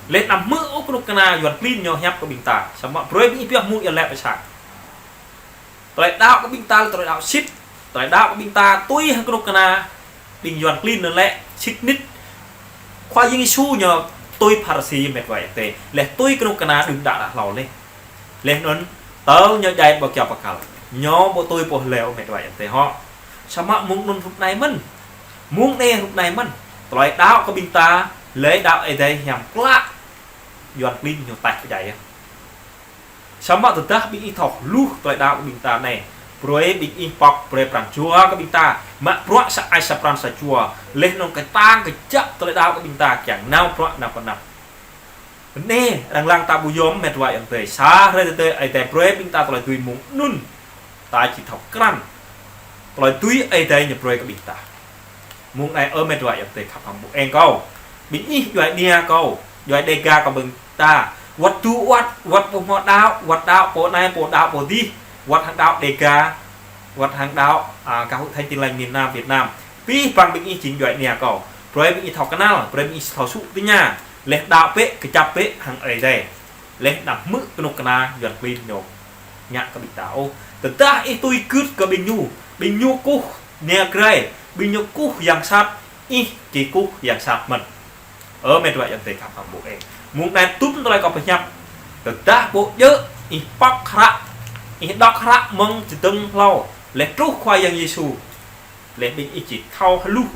Lĕ anăm hmư̆ ôh kơnuk kơna Yuan klin ñu hiăp kơ ƀing ta. Samơ̆ brơi ƀing ih pioh mơ̆ng ia lĕ pơsat. Tơlơi đaŏ kơ ƀing ta, tơlơi đaŏ sĭt. Tơlơi đaŏ kơ ƀing ta tui hăng kơnuk kơna ƀing Yuan klin anŭn lĕ sĭt nik. Khua Yang Yêsu ñu tui Pharisi met wa ayŏng adơi. Lĕ tui kơnuk kơna đưm đă đă hlâo lĕ. Lĕ anŭn tơl ñu djai ƀơi kơyâo pơkăl. Ñu ƀu tui pô hlơi ôh met wa ayŏng adơi hŏ. Samơ̆ mơ̆ng anŭn rup anai mơ̆n. Mơ̆ng anai rup anai mơ̆n. Tơlơi đaŏ kơ ƀing ta, lĕ đaŏ Ơi Adai hiam klă. Yuan klin ñu taih pơdjai yơh. Samơ̆ tơdah ƀing ih thâo hluh tơlơi đaŏ kơ ƀing ta anai. Brơi ƀing ih pŏk brơi pran jua kơ ƀing ta. Mă bruă sa ai sa pran sa jua. Lĕ anŭn kơtang kơjăp tơlơi đaŏ kơ ƀing ta kiăng nao bruă nao pơanăp. Anai, arăng lăng ta ƀu yôm met wa ayŏng adơi. Sa hrơi tơdơi Ơi Adai brơi ƀing ta tơlơi dưi mơ̆ng anŭn. Ta či thâo krăn. Tơlơi dưi Ơi Adai ñu brơi kơ ƀing ta. Mơ̆ng anai ơ met wa ayŏng adơi khăp hăng ƀu eng kâo. Ƀing ih djuai ania kâo, djuai Đêga kơ ƀing ta. Wăt tŭ wăt, wăt pô hmâo đaŏ, wăt đaŏ pô anai, pô đaŏ pô adih, wăt hăng đaŏ Đêga, wăt hăng đaŏ, a, kơ Hội Thánh Tin Lành miền Nam Việt Nam. Abih bang ƀing ih jing djuai ania kâo. Brơi ƀing ih thâo kơnăl, brơi ƀing ih thâo sŭ tơña. Lĕ đaŏ bĕ, kơjăp bĕ hăng Ơi Adai. Lĕ anăm hmư̆ kơnuk kơna Yuan klin ñu ngă kơ ƀing ta ôh. Tơdah ih tui gưt kơ ƀing ñu, ƀing ñu kơkuh nia grai, ƀing ñu kơkuh yang sat, ih či kơkuh yang sat mơ̆n. Ơ met wa ayŏng adơi khăp hăng ƀu eng. Mơ̆ng anai tŭm tơlơi kâo pơhiăp. Tơdah ƀu djơ̆, ih pŏk hră, ih đŏk hră mơ̆ng čơdơ̆ng hlâo, lĕ truh Khua Yang Yêsu. Lĕ ƀing ih či thâo hluh.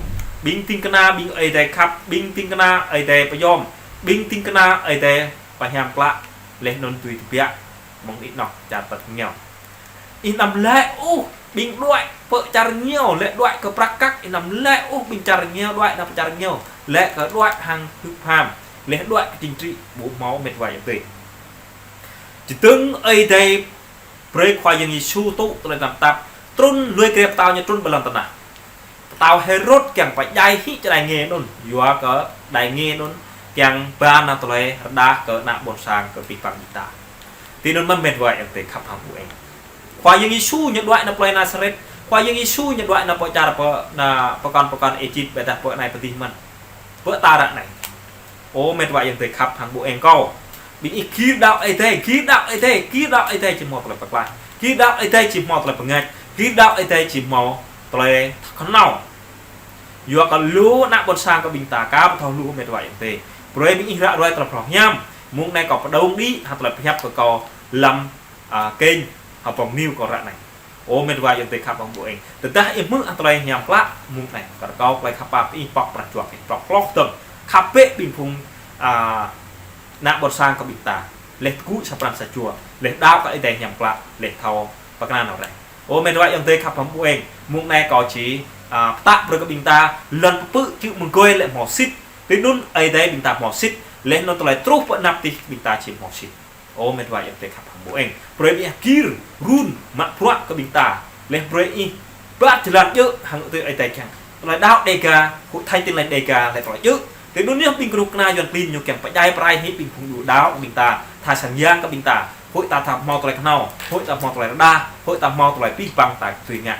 Ƀing ding kơna, ƀing Ơi Adai khăp, ƀing ding kơna Ơi Adai pơyom, ƀing ding kơna Ơi Adai pơhiam klă. Lĕ anŭn tui tơbiă mơ̆ng ih nŏk čar tơ̆t ngiao. Ih anăm lĕ ôh ƀing đuaĭ pơ čar ngiao, lĕ đuaĭ kơ prăk kăk, ih anăm lĕ ôh ƀing čar ngiao, đuaĭ nao pơ čar ngiao, lĕ kơ đuaĭ hăng hưp ham, lĕ đuaĭ kơ chính trị, ƀu hmâo met wa ayŏng adơi. Čơdơ̆ng Ơi Adai brơi Khua Yang Yêsu tŭ tơlơi tơnap tap, trŭn lui kơ pơtao ñu trŭn ƀơi lŏn tơnah. Pơtao Hêrôd kiăng pơdjai hĭ čơđai nge anŭn, yua kơ čơđai nge anŭn kiăng ba nao tơlơi rơđah kơ ană ƀôn sang kơ abih bang ƀing ta. Tui anŭn mơ̆n met wa ayŏng adơi khăp hăng ƀu eng. Khua Yang Yêsu ñu đuaĭ nao plơi Nasaret, Khua Yang Yêsu ñu đuaĭ nao pơ čar pơ, nao pơkŏn pơkŏn Êjip, ƀôdah pơ anai pơ adih mơ̆n. Pơ ta ră anai. Ơ met wa ayŏng adơi khăp hăng ƀu eng kâo. Ƀing ih gir đaŏ Ơi Adai, gir đaŏ Ơi Adai, gir đaŏ Ơi Adai či hmâo tơlơi pơklaih. Gir đaŏ Ơi Adai či hmâo tơlơi bơngač. Gir đaŏ Ơi Adai či hmâo tơlơi thâo kơnăl. Yua kơ lu ană ƀôn sang kơ ƀing ta ka ƀu thâo hluh met wa ayŏng adơi. Brơi ƀing ih ră ruai tơlơi phrâo hiam. Mơ̆ng anai kâo pơdŏng đĭ hăng tơlơi pơhiăp kơ kâo lăm, a, kênh Hơbông News kâo ră anai. Ơ met wa ayŏng adơi khăp hăng ƀu eng. Tơdah ih hmư̆ hăng tơlơi hiam klă mơ̆ng anai. Kơ kâo tơlơi khăp pap ih pŏk pran jua kơ ih, pŏk hloh dơ̆ng. Khăp bĕ ƀing phung, a, ană ƀôn sang kơ ƀing ta. Lĕ tơgŭ sa pran sa jua. Lĕ đaŏ kơ Ơi Adai hiam klă. Lĕ thâo pơkơnang nao rai. Ơ met wa ayŏng adơi khăp hăng ƀu eng. Mơ̆ng anai kâo či, a, pơtă brơi kơ ƀing ta lŏn pơpư̆ čư̆ mơgơi lĕ hmâo sĭt. Tui anŭn Ơi Adai ƀing ta hmâo sĭt. Lĕ anŭn tơlơi truh pơ anăp adih ƀing ta či hmâo sĭt. Ơ met wa ayŏng adơi khăp hăng ƀu eng. Brơi ƀing ih gir, run, mă bruă kơ ƀing ta. Lĕ brơi ih ƀă jơlan djơ̆ hăng tui Ơi Adai kiăng. Tơlơi đaŏ Đêga, Hội Thánh Tin Lành Đêga, lĕ tơlơi djơ̆. Tui anŭn yơh ƀing kơnuk kơna Yuan klin ñu kiăng pơdjai pơrai hĭ ƀing phung djuai đaŏ kơ ƀing ta. Tha sang yang kơ ƀing ta. Huĭ ta tha hmâo tơlơi kơnăl, huĭ ta hmâo tơlơi rơđah, huĭ ta hmâo tơlơi abih bang ta dưi ngă.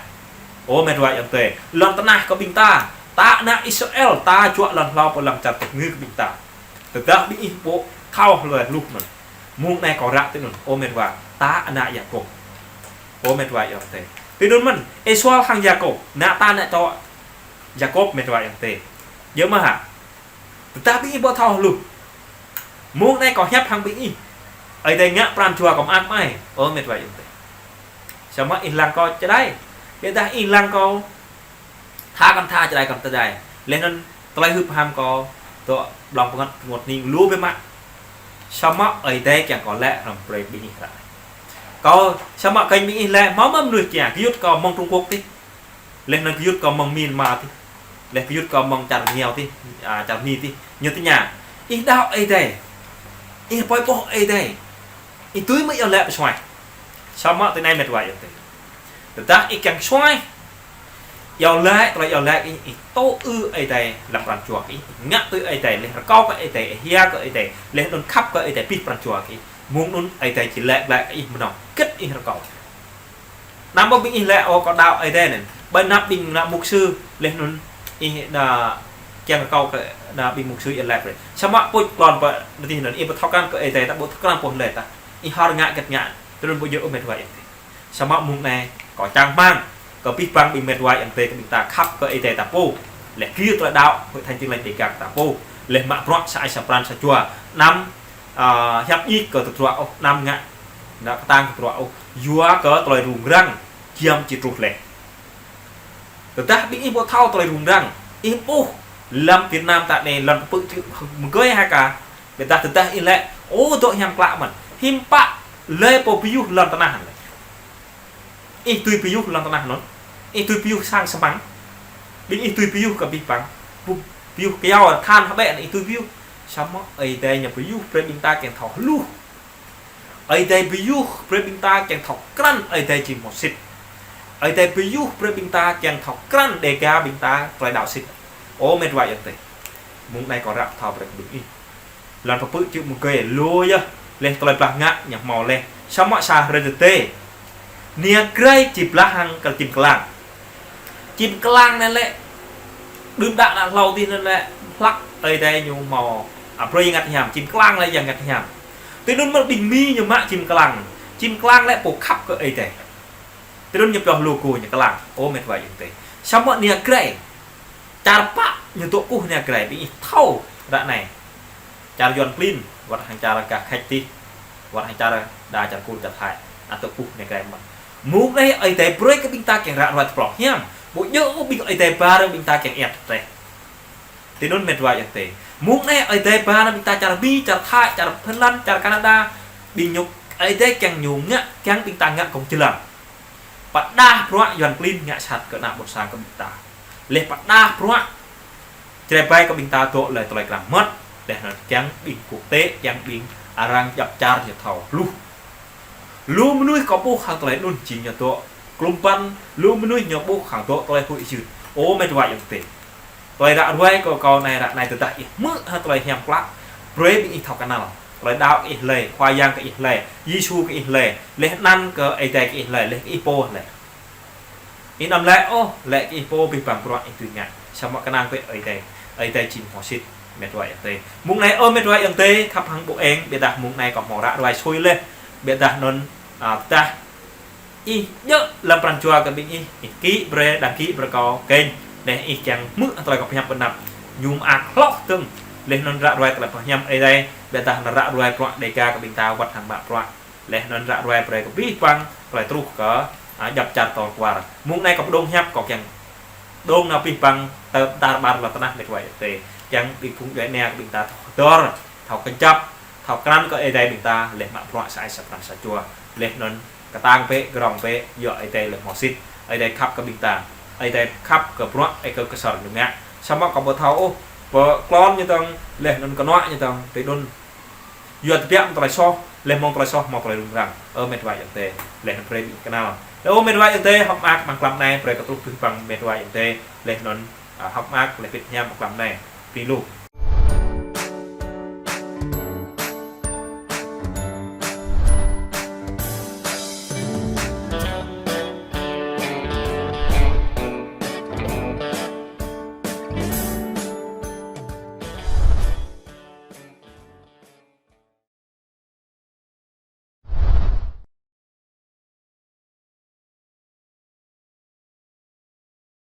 Ơ met wa ayŏng adơi, lŏn tơnah kơ ƀing ta, ta ană Israel, ta juă lŏn hlâo pơ lăm čar tơ̆k ngư kơ ƀing ta. Tơdah ƀing ih ƀu thâo hlơi hluh mơ̆n. Mơ̆ng anai kâo ră tui anŭn, ơ met wa, ta ană Yakôb. Ơ met wa ayŏng adơi. Tui anŭn mơ̆n, Êsau hăng Yakôb, ană ta ană čô Yakôb met wa ayŏng adơi. Djơ̆ mơ̆ hă? Tơdah ƀing ih ƀu thâo hluh. Mơ̆ng anai kâo hiăp hăng ƀing ih. Ơi Adai ngă pran jua kâo mơak mơai. Ơ met wa ayŏng adơi. Samơ̆ ih lăng kâo čơđai. Ƀôdah ih lăng kâo tha kăn tha, čơđai kăn čơđai. Lĕ anŭn tơlơi hưp ham kâo dŏ blŏng pơngăt rơngot hning lu biă mă. Samơ̆ Ơi Adai kiăng kâo lĕ hrŏm brơi ƀing ih ră. Kâo samơ̆ kơnh ƀing ih lĕ hmâo mơnuih kiăng gơyut kâo mơ̆ng Trung Quốc tih. Lĕ anŭn gơyut kâo mơ̆ng Myanmar tih. Lĕ gơyut kâo mơ̆ng čar ngiao tih, a, čar Mi tih. Ñu tơña, ih đaŏ Ơi Adai. Ih pơi ƀôh Ơi Adai. Ih dưi mơ̆ iâu laĭ pơsuaih. Samơ̆ tui anai met wa ayŏng adơi. Tơdah ih kiăng suaih, iâu laĭ, tơlơi iâu laĭ ih, ih tŭ ư Ơi Adai lăm pran jua ih. Ngă tui Ơi Adai, lĕ rơkâo kơ Ơi Adai, hia kơ Ơi Adai, lĕ anŭn khăp kơ Ơi Adai abih pran jua ih. Mơ̆ng anŭn Ơi Adai či laĭ glaĭ kơ ih mơnơ̆ng hơget ih rơkâo. Anăm ƀing ih laĭ, ơ, kâo đaŏ Ơi Adai anŭn. Ƀơi anăp ƀing ană mục sư, lĕ anŭn ih đa kiăng kâo kơ đa ƀing mục sư ih lĕ brơi. Samơ̆ pŭč klon pơ đa tih anŭn, ih ƀu thâo krăn kơ Ơi Adai ta, ƀu thâo krăn pô lĕ ta. Ih hor ngă gĕt ngă, tơdơi ƀu djơ̆ ôh met wa ayŏng adơi. Samơ̆ mông anai, kâo čang rơmang kơ abih bang ƀing met wa ayŏng adơi kơ ƀing ta khăp kơ Ơi Adai ta pô. Lĕ kiăng tơlơi đaŏ, Hội Thánh Tin Lành Đêga ta pô. Lĕ mă bruă sa ai sa pran sa jua. Anăm, a, hiăp djik kơ tơdruă ôh, anăm ngă, ngă kơtang tơdruă ôh. Yua kơ tơlơi rŭng răng, giăm či truh lĕ. Tơdah ƀing ih ƀu thâo tơlơi rŭng răng, ih ƀuh lăm Việt Nam ta anai lŏn pơpư̆ čư̆ mơgơi ha ka. Ƀiădah tơdah ih lĕ, ô, dŏ hiam klă mơ̆n. Hiư̆m pă lĕ pô pơyuh lŏn tơnah lĕ. Ih tui pơyuh lŏn tơnah anŭn. Ih tui pơyuh sang sơmăng. Ƀing ih tui pơyuh kơ abih bang. Ƀu pơyuh kơyâo than hơbĕ anŭn ih tui pơyuh. Samơ̆ Ơi Adai ñu pơyuh brơi ƀing ta kiăng thâo hluh. Ơi Adai pơyuh brơi ƀing ta kiăng thâo krăn Ơi Adai či hmâo sĭt. Ơi Adai pơyuh brơi ƀing ta kiăng thâo krăn Đêga ƀing ta tơlơi đaŏ sĭt. Ơ met wa ayŏng adơi. Mông anai kâo ră thâo brơi kơ ƀing ih. Lŏn pơpư̆ čư̆ mơgơi lu yơh, lĕ tơlơi blah ngă ñu hmâo lĕ. Samơ̆ sa hrơi tơdơi, nia Grai či blah hăng kơ čim klang. Čim klang anai lĕ, đưm đă đă hlâo tih anŭn lĕ, hlăk Ơi Adai ñu hmâo, a, brơi ngă hiam, čim klang lĕ yang ngă hiam. Tui anŭn mơ̆ ƀing Mi ñu mă čim klang. Čim klang lĕ pô khăp kơ Ơi Adai. Tui anŭn ñu pioh logo ñu klang. Ơ met wa ayŏng adơi. Samơ̆ nia Grai, čar pă ñu dŏ kơkuh nia Grai, ƀing ih thâo ră anai. Čar Yuan klin, wơ̆t hăng čar gah Khač tih, wơ̆t hăng čar đa čar Kur čar Thái, ñu dŏ kơkuh nia Grai mơ̆n. Mông anai Ơi Adai brơi kơ ƀing ta kiăng ră ruai tơploh hiam. Ƀu djơ̆ ôh ƀing Ơi Adai ba ră ƀing ta kiăng iăt treh. Tui anŭn met wa ayŏng adơi. Mông anai Ơi Adai ba ră ƀing ta čar Mi, čar Thái, čar Phần Lan, čar Canada. Ƀing ñu Ơi Adai kiăng ñu ngă, kiăng ƀing ta ngă kông jơlan. Pơdah bruă Yuan klin ngă sat kơ ană ƀôn sang kơ ƀing ta. Lĕ pơdah bruă Jrai bai kơ ƀing ta dŏ lĕ tơlơi kram mơ̆t, lĕ anŭn kiăng ƀing quốc tế, kiăng ƀing arăng djăp čar ñu thâo hluh. Lu mơnuih kâo ƀuh hăng tơlơi anŭn či ñu dŏ klŭm păn, lu mơnuih ñu ƀuh hăng dŏ tơlơi huĭ hyưt. Ơ met wa ayŏng adơi. Tơlơi ră ruai kơ kâo anai ră anai tơdah ih hmư̆ hăng tơlơi hiam klă, brơi ƀing ih thâo kơnăl. Tơlơi đaŏ ih lĕ, Khua Yang kơ ih lĕ, Yêsu kơ ih lĕ, lĕ anăn kơ Ơi Adai kơ ih lĕ, lĕ kơ ih pô lĕ. Ih anăm lĕ ôh, lĕ kơ ih pô abih bang bruă ih tui ngă. Samơ̆ kơnang kơ Ơi Adai, Ơi Adai či hmâo sĭt, met wa ayŏng adơi. Mông anai ơ met wa ayŏng adơi, khăp hăng ƀu eng, ƀiădah mông anai kâo hmâo ră ruai sui lĕ. Ƀiădah anŭn, a, tơdah ih djơ̆ lăm pran jua kơ ƀing ih, ih kĭ brơi, đăng ký brơi kâo kênh. Lĕ ih kiăng hmư̆ tơlơi kâo pơhiăp pơnăp. Ñu mơak hloh tơ̆ng. Lĕ anŭn ră ruai tơlơi pơhiăp Ơi Adai, ƀiădah anŭn ră ruai bruă Đêga kơ ƀing ta wơ̆t hăng mă bruă. Lĕ anŭn ră ruai brơi kơ abih bang, tơlơi truh kơ, a, djăp čar tơl kwar. Mông anai kâo pơdŏng hiăp kâo kiăng dŏng nao abih bang, tơ tar ƀar lŏn tơnah met wa ayŏng adơi. Kiăng ƀing phung djuai ania kơ ƀing ta thâo hơdơr, thâo kơjăp, thâo krăn kơ Ơi Adai ƀing ta, lĕ mă bruă sa ai sa pran sa jua. Lĕ anŭn kơtang bĕ, grong bĕ, yua Ơi Adai lĕ hmâo sĭt, Ơi Adai khăp kơ ƀing ta. Ơi Adai khăp kơ bruă, ơi kơ kơsor ñu ngă. Samơ̆ kâo ƀu thâo ôh, pơ klon ñu tơ̆ng, lĕ anŭn kơnuă ñu tơ̆ng, tui anŭn. Yua tơbiă mơ̆ng tơlơi soh, lĕ mơ̆ng tơlơi soh hmâo tơlơi rŭng răng. Ơ met wa ayŏng adơi, lĕ anŭn brơi ƀing kơnăl. Lĕ ơ met wa ayŏng adơi, hơ̆k mơak amăng klăm anai, brơi kơ truh abih bang met wa ayŏng adơi, lĕ anŭn, a, hơ̆k mơak lĕ pit hiam amăng klăm anai. Pĭ lu.